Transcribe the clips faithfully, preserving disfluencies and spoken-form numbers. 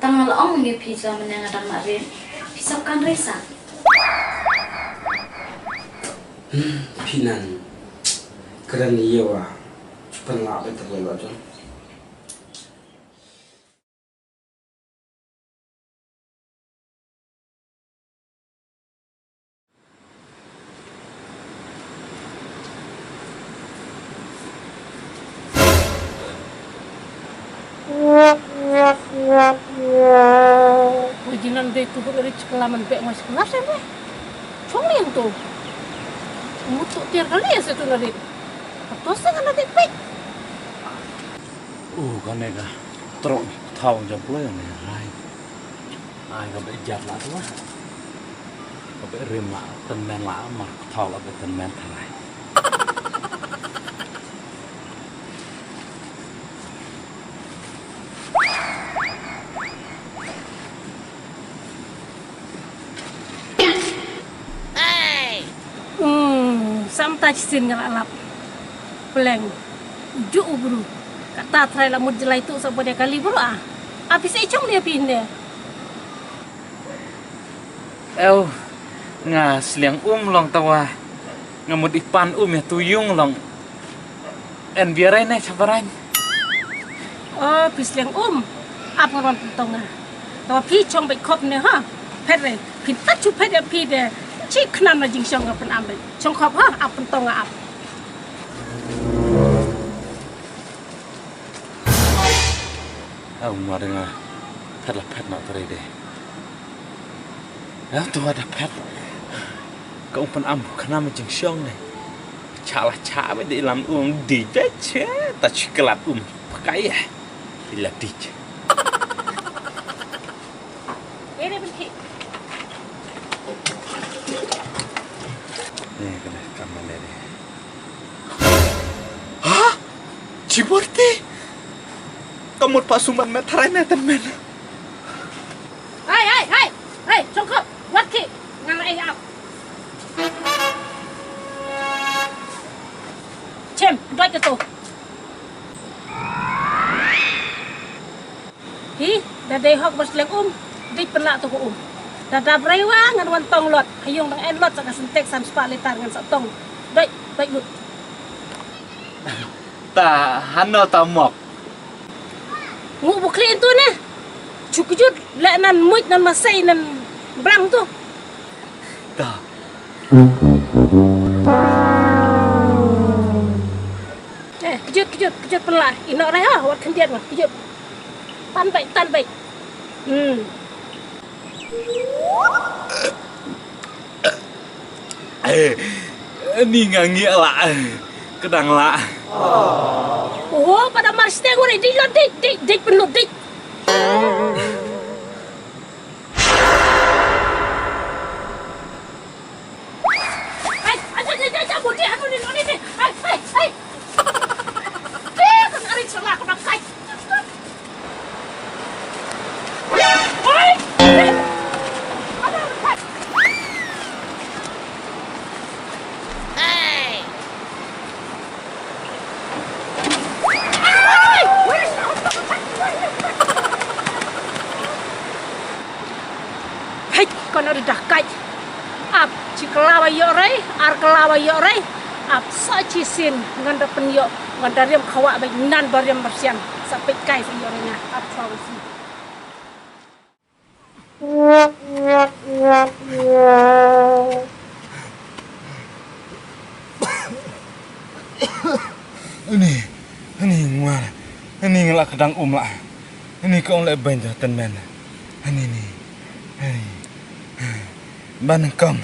Tang nga la ong ïa phi jong mynne nga dang mad rit. Phi sop kan risa. Hmm, phi nan kren ïa wa. Chupan la ba ta la jong. Oi, jinan dei tu hut rit sekolah man bek ngai sekolah sen deh. Chong liang tu. Mut tu tiar kali ya setu nadit. Ato sa kan nadit pek. Uh, kane ka trok ni thaw jam pula ne rai. Ai ka bek jat la tu ah. Ka bek rim la, tynmen la, mar thaw la bek tynmen tharai. Hmm, sam ta shisien nga la lap. Pleng. Ju u bru. Kata trai la mut jelai tu sa bode kali bru ah. Api sa ichong dia pinde. Eu, nga sliang um long tawa. Nga mut ipan um ya tu yung long. En biarai ne chabarai. Oh, phi sliang um. Ap nga ban pyntong nga. Tawa phi chong bek khop ne ha. Phet re. Phi tat chu phet ya phi de. Chi khnam na jingshong nga pynam bek. Chong khop ha, ap pyntong nga ap. Au, ma de nga phet la phet na tare de. Ya, tu ada phet. Ka um pynam khnam jingshong ne. Cha la cha bek de lam um di bek che. Ta chi klat um. Pakai ya. Ila di che. Ini benci. Ni kena kamar ni. Ha? Chiborti? Ka mut pa sumban met tharai ne tynmen. Hai, hai, hai. Hai, chongkop. Wat ki. Ngan ai ap. Chem, doi ke tu. Hi, da dei hok ba sleng um, dei pynlah tu ko um. Da da brei wa ngan wan tong lot, ha yung dang en lot sa ka syntek san spah litar ngan sa tong. Doi, doi lut. Ta hano ta mok. Ngu bu kri tu ne. Chukjut le nan muit nan masai nan brang tu. Ta. Eh, kejut, kejut, kejut pynlah. Ino rai ha, wat khyndiat ma, kejut. Tan baik, tan baik. Hmm. Eh, ni nga ngi la. Kedang la. Oh, pada mar steng ore, dik, dik, dik, dik, penuh, dik. Hei, kano da dah kai. Ap, chi kelawa yok rei, ar kelawa yok rei. Ap, sa chi sin, ngan da pen yok, ngan da riam khawa bai nan ba riam bersian. Sa pet kai sa yok rei nga, ap, sa wasi. Ani, ani ngwar, ani ngla kedang um la. Ani kong le ben jatan men. Ani ni, ani. Ban kong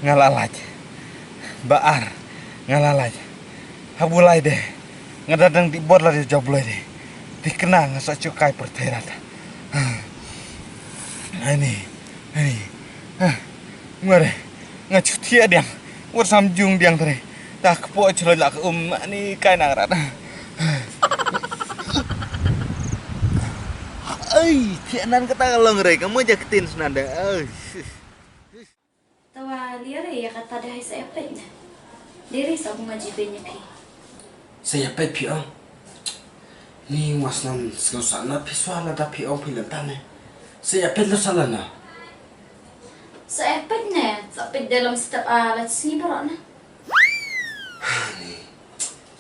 ngla laj. Ba ar ngla laj. Habu lai de. Nga da dang di bor la de job lai de. Di kena nga sa chukai perterat. Ani, ani. Ngare, nga chutia diang. Wat sam jung diang tare. Ta kpo chloi la ka um ani kai nang rat. Ai, tianan kata ka long re, ka mo ja ktin snanda. Ai. Tawa liare ya kata dei sa epek ne. Dei sa bunga jibe ne phi. Sa epek phi ong. Ni wasnan sngewsah na phi swa lada phi ong phi lynta ne. Sa ïa peit lo sa lano? Sa ïa peit ne, sa peit de lam step a la sngi baroh na. Hani.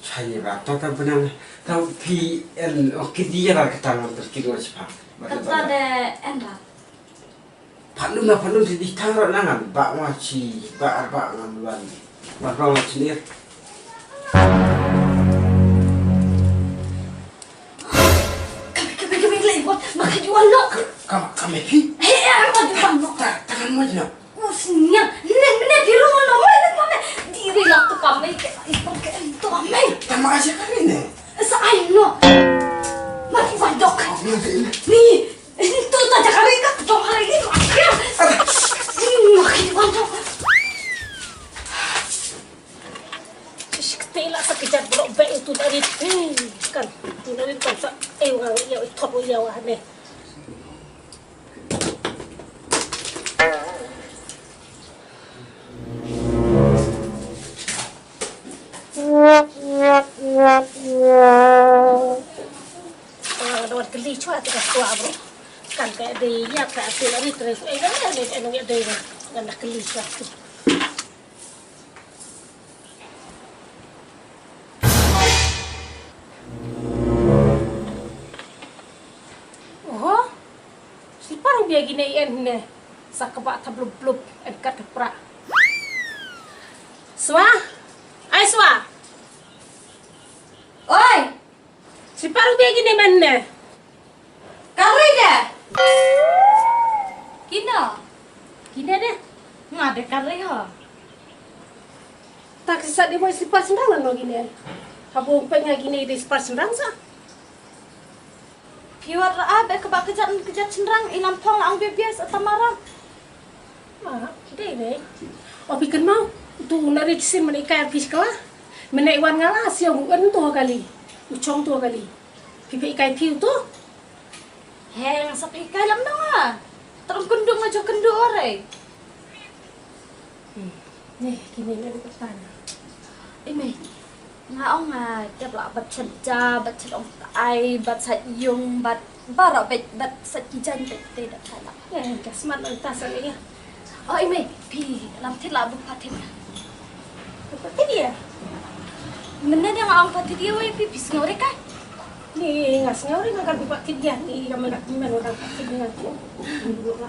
Sa ïa ba to ta benang. Ta phi en o ki dia la ka tang ter ki dua spa. Kata de en ra. Pha lum na pha lum ti di tang ra na ngan ba wa chi ba ar ba ngan wan. Ba ba wa chi ne. Kami, kami, kami, lei, buat, makan jual, no. Kami, kami, pi. Hei, eh, makan jual, no. Ta, tangan mo jna. Usnya, ne, ne, biru, no, ne, ne, ne. Diri lah tu kami, ke, itu, ke, itu kami. Tama aja kami ne. Sa ai, no. Mati bandok. Ni, itu tak jaga mereka, tu hari ini, makan. Makan jual, no. Shish, kti la sa kjat bro be itu dari. Kan, itu dari kan sa, eh, wa ya, itu wa ya, wa ne. Ah, dawat geli chwa tu ka chwa bro. Kan ka dei ya ka tu dari terus. Eh, kan ya dei kan. Kan dah geli chwa tu. Oho, slipar bia gine en ne, sa kaba ta blup blup en kat ka pra. Swa, ai Swa. Oi. Slipar bia gine men ne. Kari de. Kino. Kine de. Nga de kari ho. Tak sisa de mo slipar sendang no gine. Habo pe nga gine de slipar sendang sa. Piwar a be kaba kejat kejat sendang ilam phong ang be bias atamaram. Ah, dei dei. O phi kynmaw, tu na ri kisin mane kai phi skla. Mane wan nga la sia u en tu kali. U chong tu kali. Phi phi kai phi tu. He, nga sa phi kai lam dong a. Terus kundung aja kundu ore. Hmm. Ni, kini ni dekat sana. Ime. Nga ong nga dep la bat chanja, bat chet ong ai, bat sat yung, bat baroh bet, bat sat kijan bet te dep sat la. Eh, ka smat lo ta sa ya. Oh, ime, phi lam thit la bu patit. Bu patit ya? Mene dia nga ong patit ya wei phi phi sngori kai. Ni nga sngori nga kan bu patit ya, ni ka mena ki mena orang patit ya tu. Dulu lah.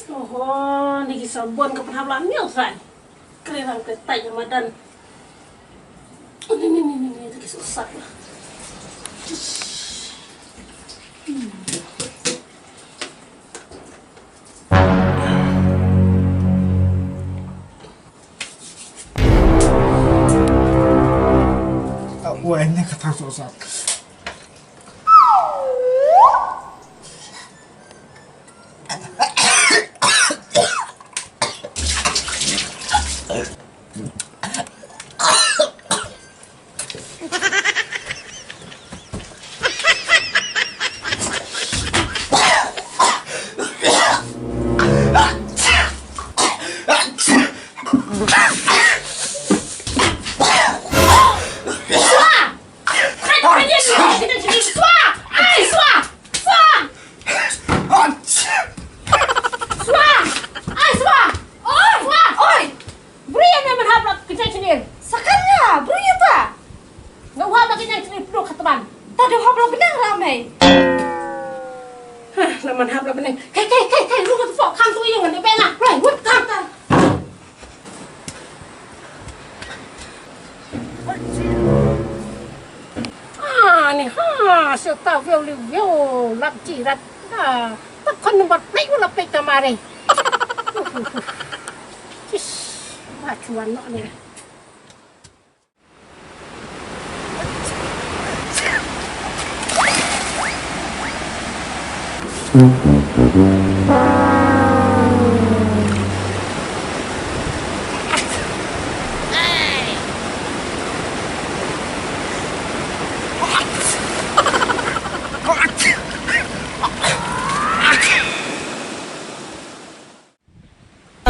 Oho, ni ki sabon ka pynhap la miaw sai. Kre rang kre tai ka madan. Ni ni ni ni ni ta ki susah la. Wah, ini kata susah. Swa! Ai, swa! Oi! Swa! Oi! Briew ïa me ban hap la ka jait shnir. Sa kane, briew ïa ta. Nga u hap la ka jait shnir pynduh ka tban. Ta dei u hap la bneng ra mei. Hah, la man hap la bneng. Kai, kai, kai, kai, rung ka tpok kham tu ïa nga ne bela. Rai, wut kham ta. Ah, ni ha, sha ta view li view, lap ji rat. Ah, ta khon number plate wala plate ta mare. Tis, ma chuan no ne.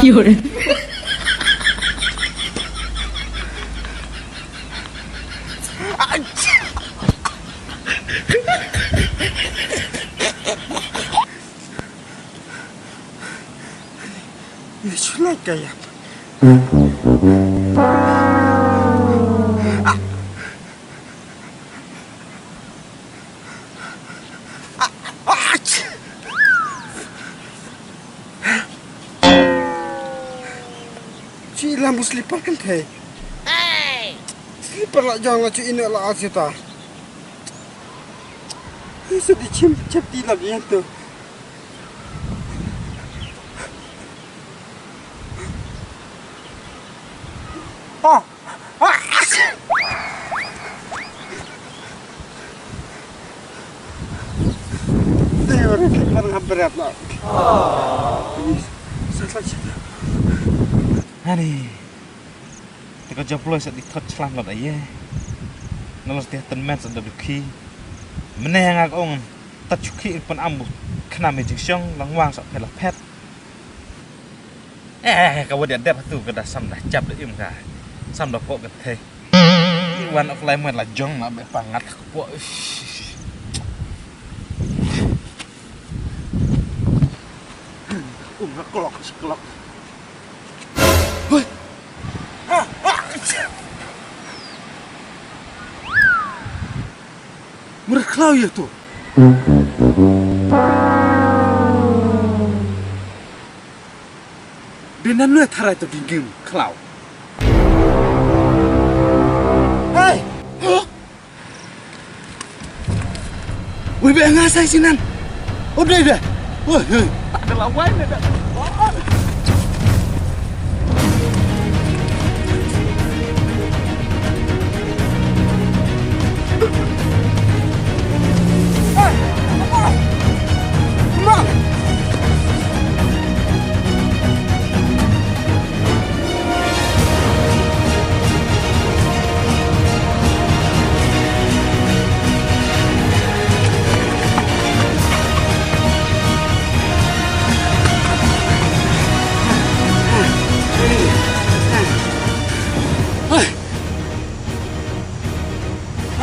有人。 Ïa, shu lait ka ïap. Chi lam bu slipper kan thei. Slipper la jong la chu ino la asita. Sa di chim chep ti la bian tu. Ah. Ah. Dei ora slipper nga berat la. Sa sa chita. Ani. Te ka Jabloi sa di thot chlam lat aye. Nalor te tan men sa da dukhi. Mene nga ka ong. Tat chukhi pan am bu khnam e jingshong lang wang sa phet la phet. Eh, ka wad ya dep tu ka da sam da chap da im ka. Sam da pok ka the. Wan ok lai mo la jong la be pangat ka pok. Um ha klok klok. Hoi. Mur khlaw ïa tu. Binan lu tharai tu dingim khlaw. Hey! Wei be nga sai sinan. Ode de. Woi, hei. Tak ada lawan de.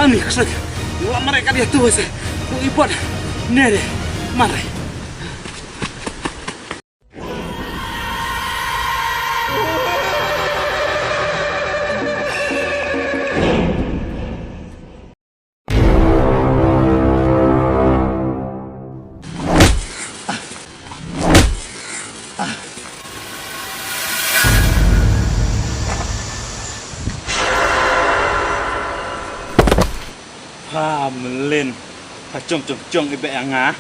Ani ksek. Wa mare ka dia tu se. Ku ipot. Nere. Mare. Pha mlin. Pha chong chong chong ibe anga.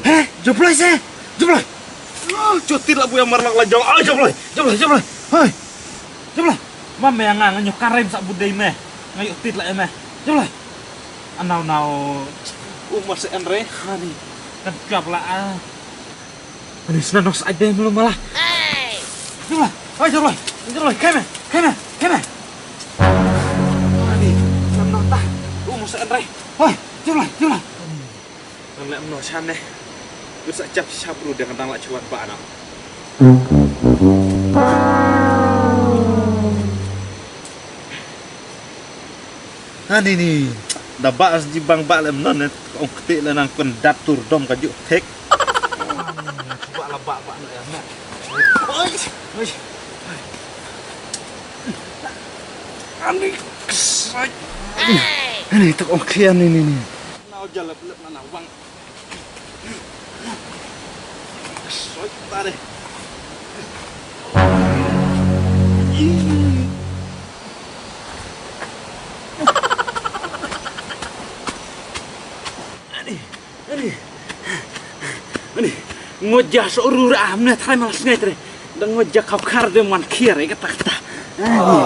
He, Jabloi se. Jabloi. Chutit la buya marlak la jong. Ai Jabloi. Jabloi, Jabloi. Hai. Jabloi. Mam me anga ngan nyo karim sa budai me. Ngayo tit la me. Jabloi. Anau nau. Umar se enre. Hani. Kan kap la a. Ani sna nos ai be mulu mala. Jabloi. Hai Jabloi. Jabloi keme. Keme. Keme. Ani. Nam nam ta. Umar se enre. Hai. Jabloi. Jabloi. Ngan leh mno shan ne. Lu sa chap chap ru dang dang la chuat ba na. Ha ni ni. Da ba as ji bang ba lem non ne. Ong kete le nang kun dat tur dom ka juk thek. Ba la ba ba na ya na. Oi. Oi. Ani ksai. Ani tak ong kete ani ni ni. Nau jalap lep na wang. Soi tare. Ani, ani, ani. Ngo ja so ru ra amne trai mal sngai tre. Dang ngo ja khap khar de man khiar e kata kata. Ani.